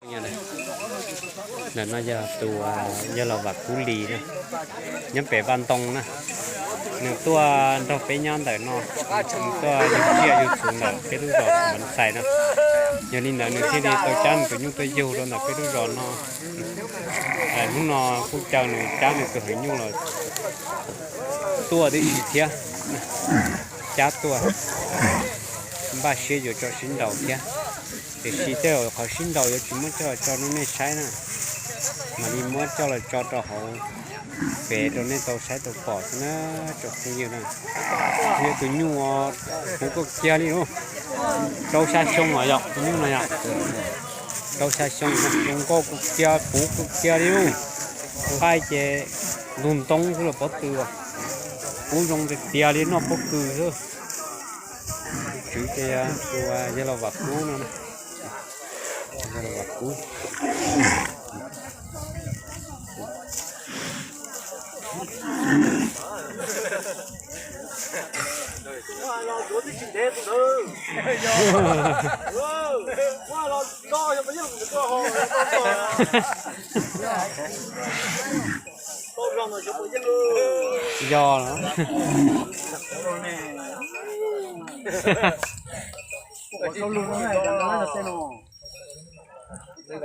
Ntawm no yog tus, yog los Vam Kub Lis na, nyob pem Vaj Ntoo na. Nws tuaj nrog peb nyob ntawm no, nws tuaj yug tsiaj yug txhu ntawm peb lub zos Mab Xais no. Yog li ntawd nws thiaj li tau cab nws tus nyuj tuaj yug rau ntawm peb lub zos no. Hnub no kuj caw nws cab nws tus heev nyuj los tuaj tib si thiab, cab tuaj, npaj siab yuav tso sib nraus thiab. Tiam sis tej zaum qhov sib nraus yuav tsis muab coj los tso rau nej saib na, mam li muab coj los tso rau hauv pem rau nej tau saib tau pom xwb na, tsoom phooj ywg na. Yog tus nyuj puv kawg kiag li lauj, rau xya xyoo os yog tus nyuj no yog, rau xya xyoo zoo nkauj kawg kiag, puv kawg kiag li lauj. Nqaij ces ntug ntoo xwb los pob tw, puv zoo tiag tiag li noj pob kws xwb. Tus tswv ces tus yog los Vam Kub no, yog los Vam Kub.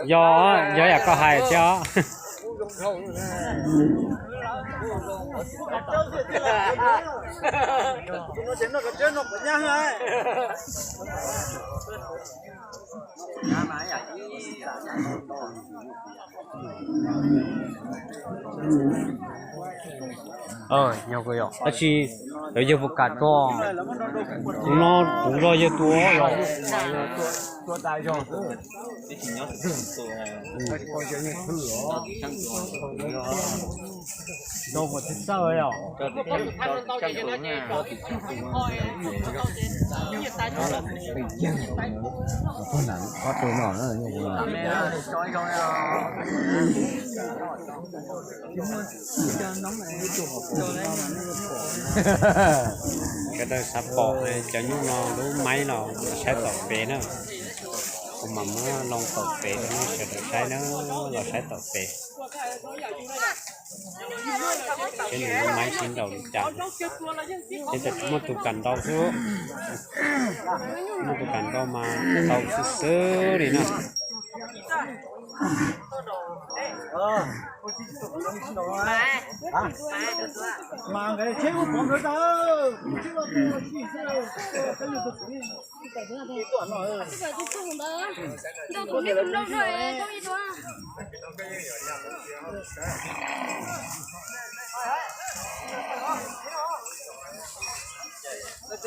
Yog, yog, yog yam koj hais thiab. Tab sis lawv yawg puas kam tso? Tus no kuv los yawg tua os. Sawv daws xav pom cov nyuj no lub maib los saib tom pem na. Kuv mam muab loo tom pem rau nej sawv daws saib na, los saib tom pem. Seb nws lub maib sib nraus li cas. Ces muaj tus kam ntau xwb, muaj tus kam ntau mas tau xwb xwb li na.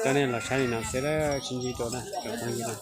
Coj nej los saib li no xwb, sib ntsib dua na cov phooj ywg na.